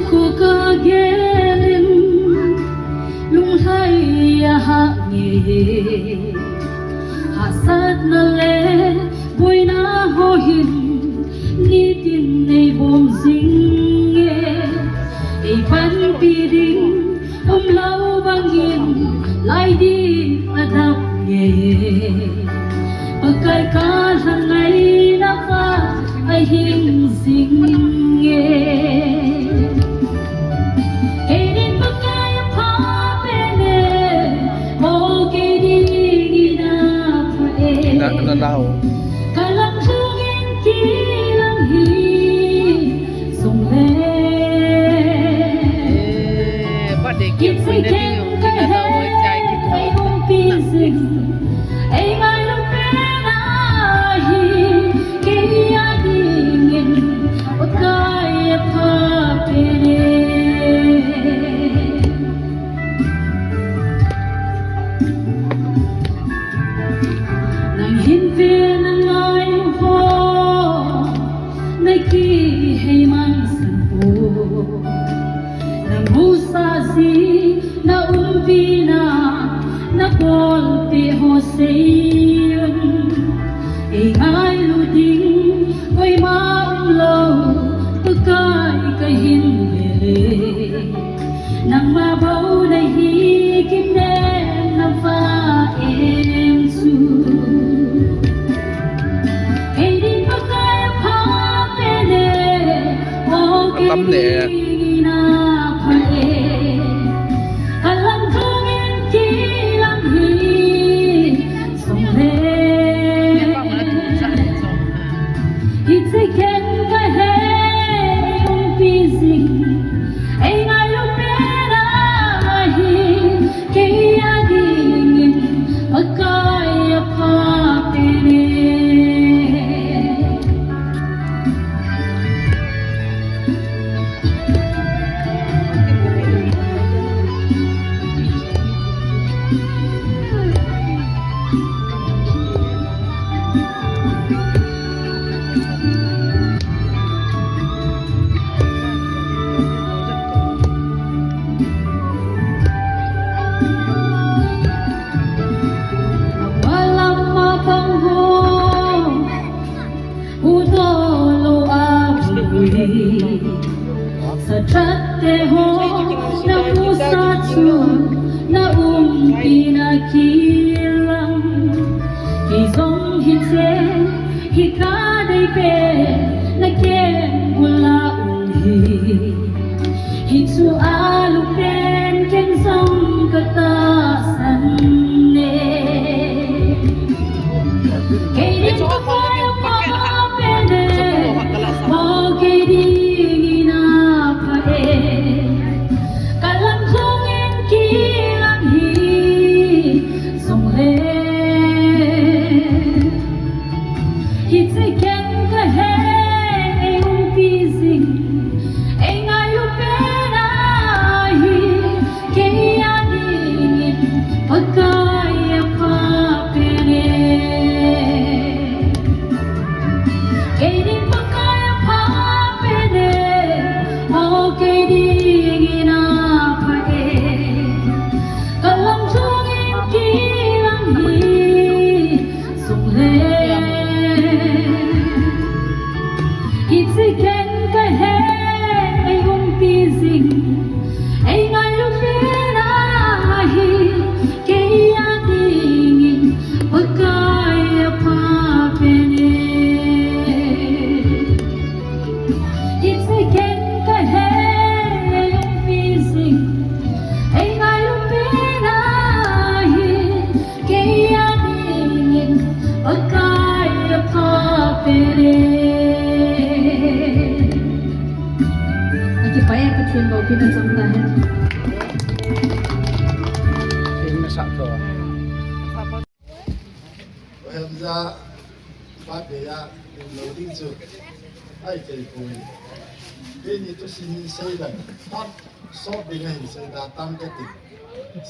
Kho ka gelin lunglhai a hah nge, hahsatna le boina ho hin nitin nei bom jing nge. Ei panpi ding umlou bangin lai ding a dap nge. Pakai ka lhangaina pa a hing jing nge. Kei din Pakai apha pen e, o kei dingin apha e. Na, na, na, o. Ka lam lungin kilang hi jong le. Eh, ba de ki pui na di, ki na da oi chai ki tho. Ei umpi jing, ei ngailu pen ahi. Kei a dingin Pakai apha pen e. Nang hin ven a ngailu ho na kihei mangsan po. Na musa ji, na umpi na, na bolpeh ho seiyin. Ei ngailu ding koima umlou, Pakai ka hin ve le. Nangma bou na hi kinem na va em chu. Kei din Pakai apha pen e, o kei dingin apha e. Ka lam lungin kilang hi jong le. Hiche ken ka he umpi jing, ei ngailu pen ahi. Kei a dingin Pakai apha pen e. Amalam mapang ho, hudolo abui. Sathate ho, na musa chu, na umpi na kilang. Kei jong hiche hi ka dei pen, na kengul a um hi. Hichu alu pen ken jong ka tahsan e. Kei din Pakai apha pen e, o kei dingin apha e. Ka lam lungin ki Pathen loupina chang tahen. Pathen masa tho. Ohem ja, birthday a, lo ding chu. Ai, kei poi. Keini thusim hin sei dan. Pat, sot ding ahin sei da tam kati.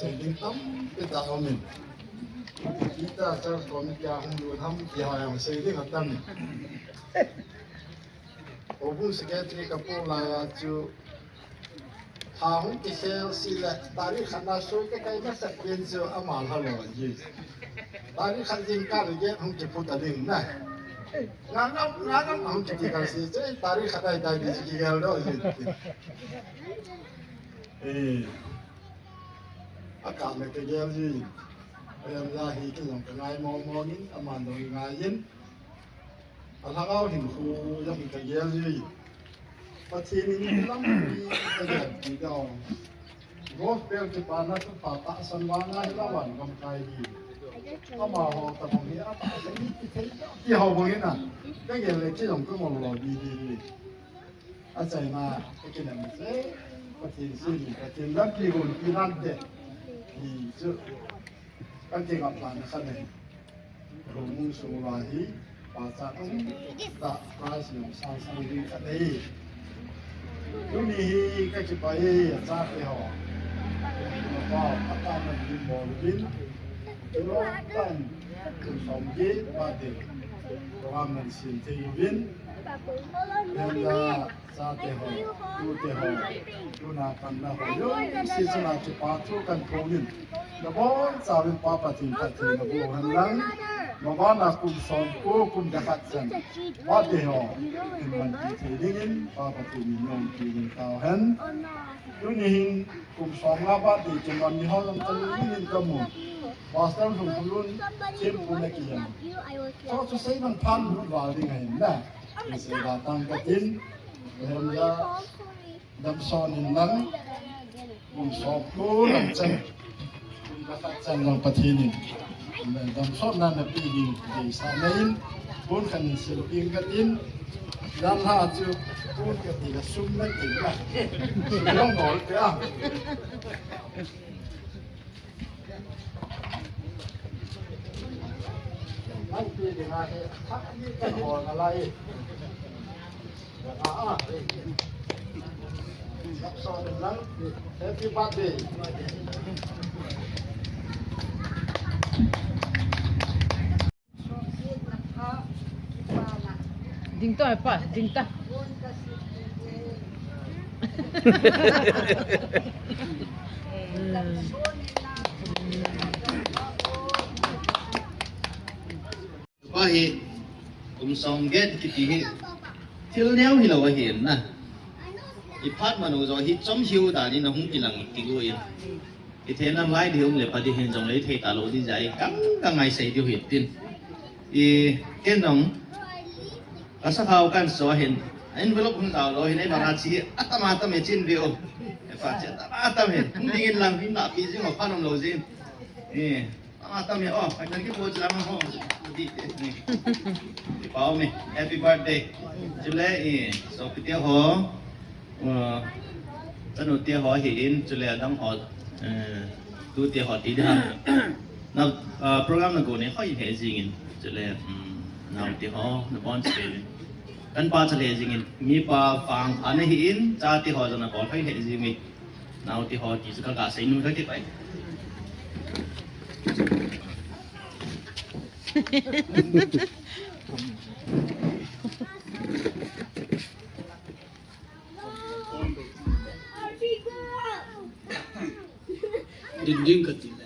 Sei ding tampi tah aumin. Ita church committee a hung lut ham ti ho jong sei ding atam in. Houbung secretary kapo laiya chu tha hung kikhel seh le, tarik khat na soi kakai masat pen chu ama lha lou ji. Tarik khat jingkah le gate hung kiphut ta ding na. Ngam ngam ngam hung kiti kal seh chu, tarik khat a dai ding chu kigel doh ji. Eh. Akah le kagel ji. Ayan la hi kei jong kangai mong mong in, aman jong ngai in. Alhangau hinkho jong kagel ji. Pathen in lampi kagel ji dau. Gospel kipana thupha tahsan vanga hi la van gam kai hi. Amaho tabang hi atahsan hi kithei ti ho bang in a. Kagel le kei jong kangol lou ding ding hi. Achaina, kakinepna chu, Pathen sih hi, Pathen lampi gonpi nante. Hichu, kakigapna khat ahi. Houbung sung uva hi, pachat umtah, prize jong sang sang ding khat ahi. Tuni hi kakipah e, achate ho. Kakipah, atahsan ding bol uvin. Kilom tah in, kum somget, birthday program nahin sem thei uvin. Hijeh a, chate ho, tute ho, tuna panna ho, jouse chunga kipa thu kahin thum in. Nabonchauvin Pa Pathen phatthei naboh hen lang. Mabana kum somko, kum jakhat chan, birthday ho hin manpi thei dingin Pa Pathen in naompih ding tauhen. Tuni hin kum somnga birthday kiman miho jong chalungin kamu. Pastor Lhungkhulun thempu na kihen. Chuchu seiman phat lut val ding ahin na. Seida tang katin. Hijeh a damsot in lang. Kum somko lang chan, kum jakhat chan lang Pathen in damsotna napeh ding deisah in, pon khat in sil ding katin. Janhi a chu pon kati le sum nati la. Sum jong bol te a. Nangpi dinga hi, thak ni kan hol nalai. Ah, ah. Happy birthday. Ding ta, pa, ding ta. Pa hi, kum somget kiti hi, thil neo hilou ahi na. Iphat manu jo hi chomhiu dan in ahung kilang kigong in. Ithei nalai ding um le pha ding hin jong lei thei talou ding jeh a kang kang ngai sei diu hin tin. I ken jong kasakhao kahin so hin, envelope hung jao lou hin, ei banga chi atam atam e chin veu. Ei pa chi atam atam hin. Hung ding in lang hin na pi jing o pha nom lou jin. Eh, atam atam e o, kahin kipo chi lang ho. Di te ni. Di pao mi. Happy birthday. Chule, eh, sopite ho. Uh, chanu te ho ahin, chule adang ho, uh, tute ho ti ding ham. Na, uh, program nagon e hoi he jing in, chule, um, naote ho, nabonchauvin. Kan pa chale jing in, mipa pang ana hin, chate ho jong nabol hoi he jing in. Naote ho ti chu kaga sei nu kati pai. Din ding kati le.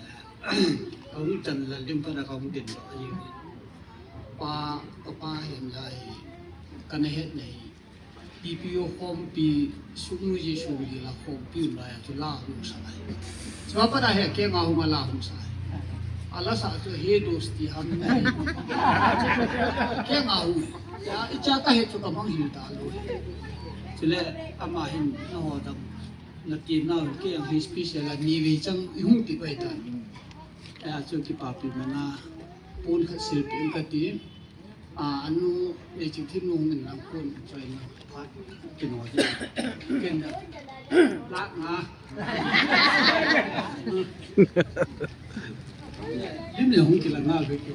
Kahung chan le ding kana kahung din lo. Pa, pa, pa hin lai. Kana het nei. P P O khompi sung nu ji sung ji la khompi um lai chu la hung sa. Chua pa da he kei nga hung la hung sa. Ala sa chu he dos ti ham. Kei nga hung. Ya, icha ka he chu ka mang hil ta lo. Chule ama hin na ho dam. Na ti na kei ang hi special a ni vei chang i hung ti bai ta. Ya chu kipapi mana pon khat sil pi ka ti. A, anu, ei ching thingnung min lang kun choi na. Kino ji. Ken da. La nga. Lim le hung kila nga be ki.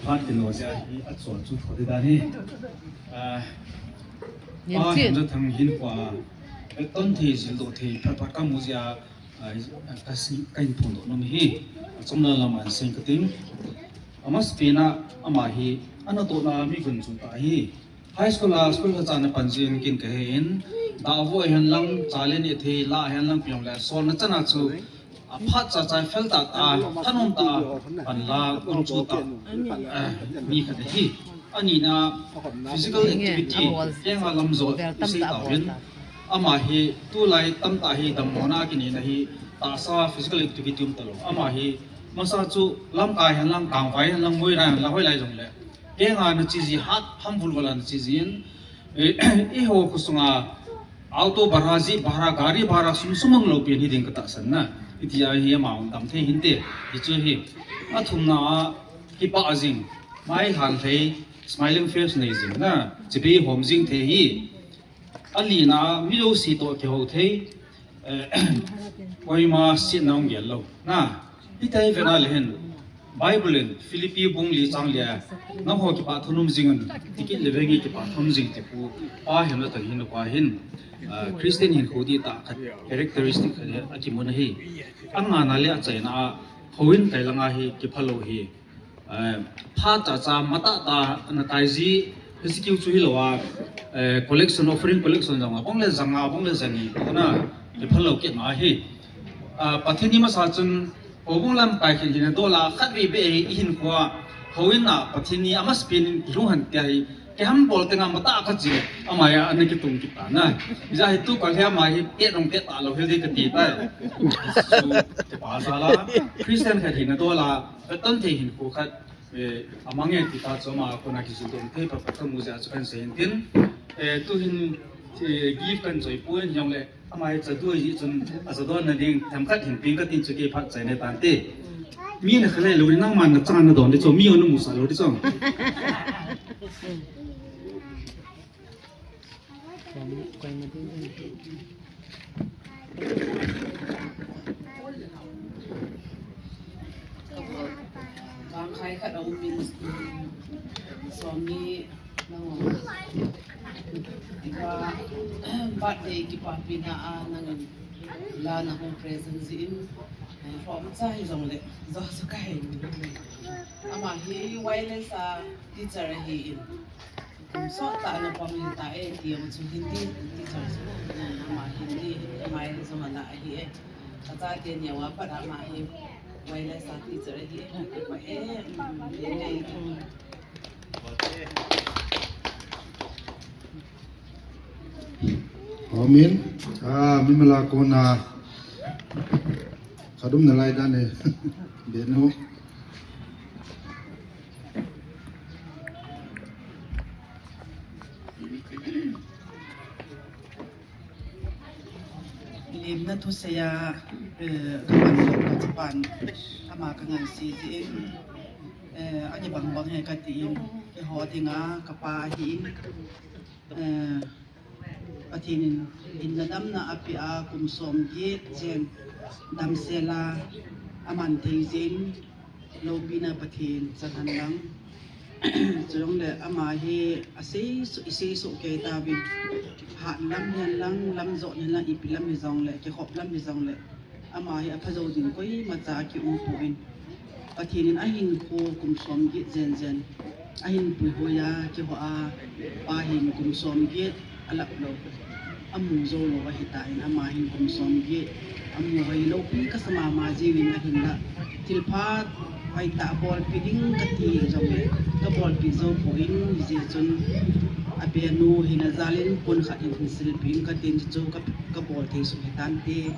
Phat kino jia hi a chon chu tho ding dan hi. Ah, Niam Pa chin. Hemjathang hin pa, eh, ton thei jil doh thei phat phat ka mu jia, ah, ka si, ka hin phongdoh nom hi. A chomna lam a hin sei ka ting. Amasapen a ama hi, ana tohna mi gunchu tah hi. High school a school khat cha ana pan jin kin ka he in, dahvoi hen lang, chale neh thei la hen lang, piong le sol na chana chu, a phat cha cha fel tah tah, thanom tah, pan la, gunchu tah, eh, mi khat ahi. Ani na physical activity, kenga lam jo, sei tah vin. Ama hi, tulai tamtah hi, dammo na kinei na hi, tahsa physical activity um talou. Ama hi, masa chu lamkai hen lang, kangvai hen lang, moirai hen lang, hoilai jong le. Kenga na chi ji hat, ham vulvul a na chi jin, eh, eiho khosunga auto bhara ji, bhara, gari bhara sum sum mang lou pen hi ding ka tahsan na. Hiti a hi ama hung dam thei hinte. Hichu hi. A thumna a kipah jing. Mai lhan lhei, smiling face nei jing na. Chibai hom jing thei hi. A lina, mi jouse toh kihou thei, eh, koima sietna hung gel lou. Na, hitia hi vena le hin, Bible in, Philippi bung li chang li a, nangho kipah thanom jing un, tikit le veng hi kipah thanom jing ti pu, Pa Hemjathang hin, pa hin, ah, Christian hinkho ding tah khat, characteristic khat hi akimun ahi. A ngana le a chaina a, houin kai langa hi, kiphalou hi. Eh, phat cha cha matah tah na kai ji, H Q chu hilou a, eh, collection, offering collection jong a, bang le janga, bang le jani, na, kiphalou kit na hi. Ah, Pathen ni masa chun, hou bung lamkai khin hin dola, khatvei beh hi, i hinkho a, houin a, Pathen ni amasapen in, kilunghan tia hi, kiham bol tenga matah khat jin, ama a, ana kitung kit ta na. Hijeh a hi tu kal hi ama hi, tet nong tet talou hel ding kati tai. Chu, kipah jal a, Christian khat hina dola, Ka ton thei hinkho khat, eh, amang e ti ta chu ama kona kijil don thei phat phat ka mu jeh a chu kan sei hin tin. Eh, tu hin, eh, gift kan choi poi jong le, ama hi cha doi ji chun, a cha don na ding, themkhat hin ping ka tin chu kei phat chai ne tante. Mi na khalai lou, nangman na chang na don ding chu, mi on na mu sa lou ding chu. Kang khai khat a um in, Somi, nang birthday kipapina a nangin la nahung present jin, eh, hom cha hi jong le, jo chu ka hei ni. Ama hi wireless a teacher ahi in. Kum sot tah na pang hin ta e, ti jong chu Hindi teacher chu. Ama Hindi, Hindi mai jong ana ahi e. Ka chate neo a pat ama hi wireless a teacher ahi e. Kipah e, mm, Hindi. Amen. Ah, mi mala kona. Kadum na lai dan e. Benu. Limna thusei a, eh, ka pan lo ka chapan, ama ka ngai si ji in, eh, ani bang bang he ka ti in, keiho dinga ka pa hi in, eh, Pathen in hinna damna apeh a kum som get jen damsel a aman thei jin, loupina Pathen chan hen lang. Chujongle ama hi asei soh, i sei soh kei tauvin. Hat lam hihen lang, lam jot hihen lang, ipi lam hijongle, kikhop lam hijongle. Ama hi apha jou ding koima cha akium poi. Pathen in ahinkho kum som get jen jen. Ahin puihoi a, kiho a, pa hin kum som get. Alap lou, amu jou lou ahitan, ama hin kum som get, amu hoi lou pi kasa mama jiuvin ahinla. Thilpha hoitah bolpi ding kati jongle, kabolpi jou poi, hijeh chun abenu hina jal in pon khat in hin silpeh in katin chu ka, kabol thei soh hitante.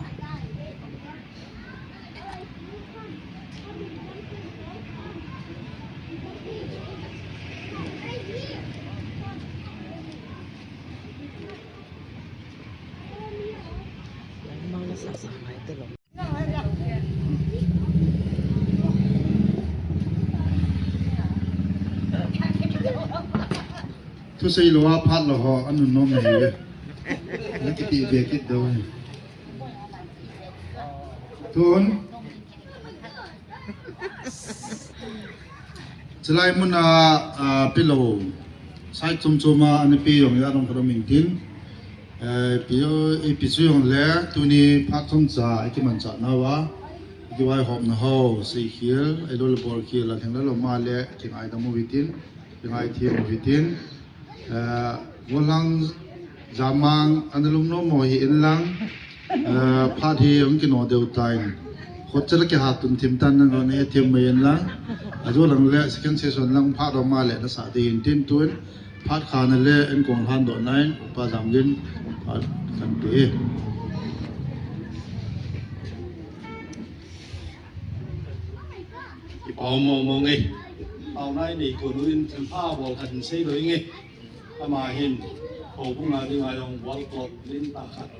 Thusei lou a phat lou ho, anun nom na hi ve. Na kiti ve kit dou. Tun. Chulai muna, ah, pilou. Sai chom chom a, ana pi jong ya dong kha dong ming tin. Eh, pi, eh, pi chu jong le, tuni phat chomcha, i kimanchah nauva. I kivaihopna ho, seikhel, ahilou le bolkhel, a lheng le lom a le, kingaidam u hitin, kingaithem u hitin. Eh, Volhang Jamang, ana lungnom mo hi in lang. Eh, phat hi hung kino deu tan. Khotchal kiha tun thim tan nang ne thim mai in lang. Ajo lang le second session lang phat dom ma le nasa ding in tin tun. Phat kha na le en kong han do nai, Upa Jamgin, phat kan pe. Kipa um mong mong e. Taona i nei konu in thilpha bol khat in sei lou inge. Ama hin, houbung a dinga jong bol tou lentah khat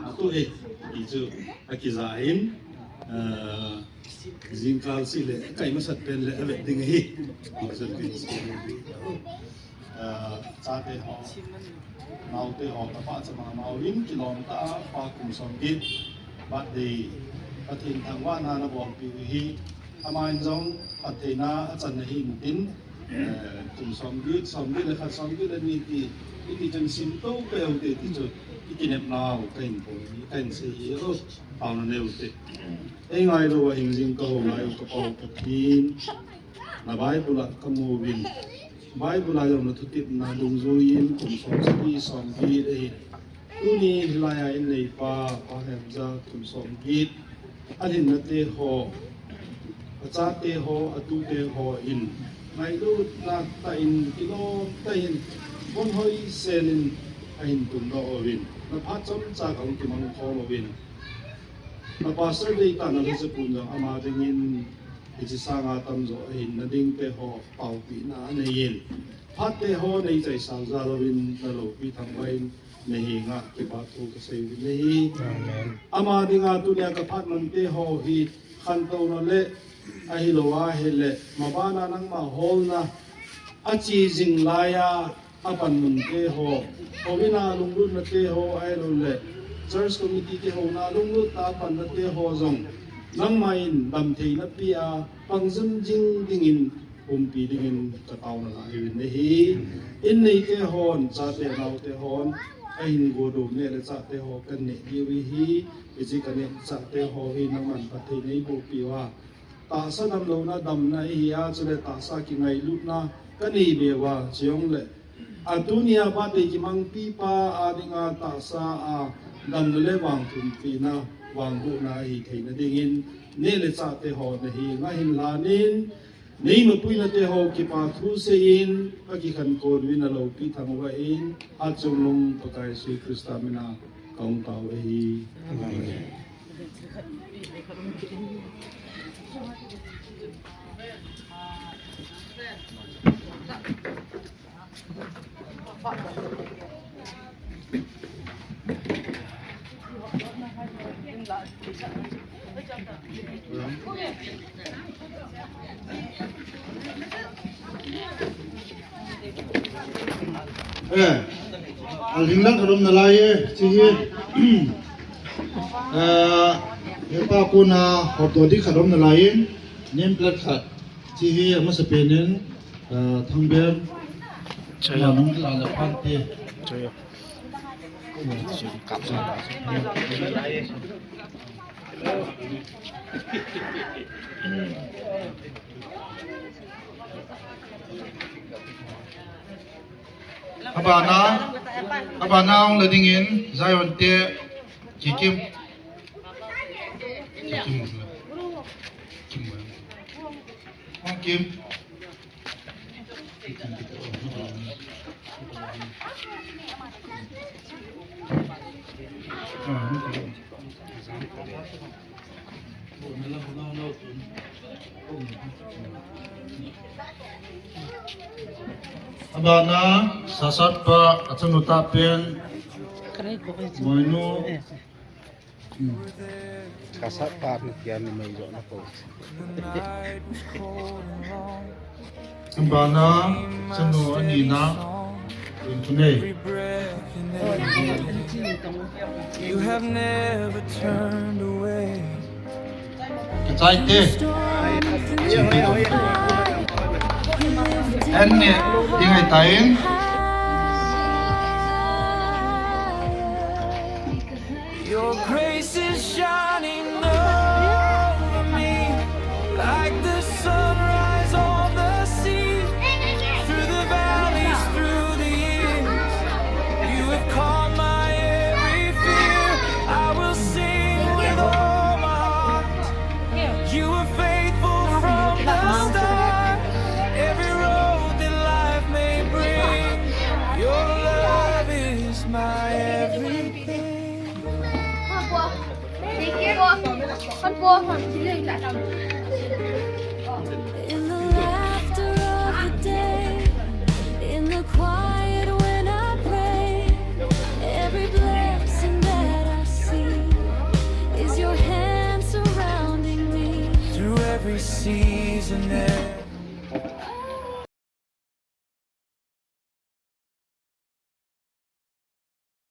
atoh e, ti chu akija in, eh, jingkah seh le, kai masat pen le, avet ding ahi. Masat pen. Ah, chate ho, naote ho, tapa chama mau in kilom tah a, pa kum som get birthday, Pathen thangvahna ana bolpeh u hi, ama in jong phattheina achan na hin tin, eh, kum som get, som get le khat, som get le ni ti, iti chun sim to peh u te ti chu, i kinep nau, ka hin pon, ka hin sei hi, o, taona neo te. Ei ngailou a hing jing ka ho lai u ka pa u Pathen, na Bible a ka mu uvin. Bible a jong na thutepna dungjuiyin kum som sagi som get ahi. Tuni hilai a in neipa, Pa Hemjal kum som get. Alhinna te ho, achate ho, atute ho in. Ngailutna tah in, kilom tah in, von hoi sen in, ahin tum doh uvin. Na phat chomcha ka hung kimang khom uvin. Na pastor dei tah na lhacha pun jong ama dingin, hiche sanga tamjo ahin na ding te ho, paopina anei in. Phat te ho nei chaisang jal uvin, na loupi thangvah in, na henga kipa thu ka sei uvin ahi. Amen. Ama dinga tunia ka phat man te ho hi, khantouna le, ahilou ahile, mabana nangma holna, ache jing lai a, apanmun te ho, houin a lunglutna te ho, ahilou le, church committee te houna lunglut tah a panna te ho jong, nangma in damtheina pia, pang jing jing dingin, umpi dingin ka taona lai uvin ahi. In nei te hon, chate nao te hon, ahin go dom neh le chah te ho kan neh diu ahi, hiche ka neh chah te ho hi nangman phatthei nei boh peh uva. Tahsa damlouna damna ihi a, chule tahsa kingailutna ka nei be uva, chujongle. A tunia birthday kimangpipa a dinga tahsa a damna le vangthumpina, vangbohna ahi theina dingin, neh le chah te ho na henga hin lhanin, nei mapuina te ho kipa thu seiyin, ka kikhen kon uvin a loupi thangvah in, a chungnung Pakai Jesu Christa mina ka hung tao ahi. Amen. Eh, alhing lang khat um nalai e, hiche hi. Eh, hepa kona hopdoh ding khat um nalai in, name plate khat. Hiche hi amasapen in, eh, Thangbem. Chaya. Ama nung la la pante. Chaya. Abana, abana hung la dingin, Zion te, Kikim. Kikim. Kim. Kim. Abana, sasatpa, achanu tapen, moinu. Kasat pa na tia ni mai jo na ko. Bana, chanu anina, in tunei. You have never turned away. Kichai te. Anne, dingai tain. Your grace is shining over me like the sunrise on the sea. Through the valleys, through the years, you have calmed my every fear. I will sing with all my heart. You were faithful from the start. Every road that life may bring, your love is my everything. In the laughter of the day, in the quiet when I pray, every blessing that I see is your hand surrounding me. Through every season, every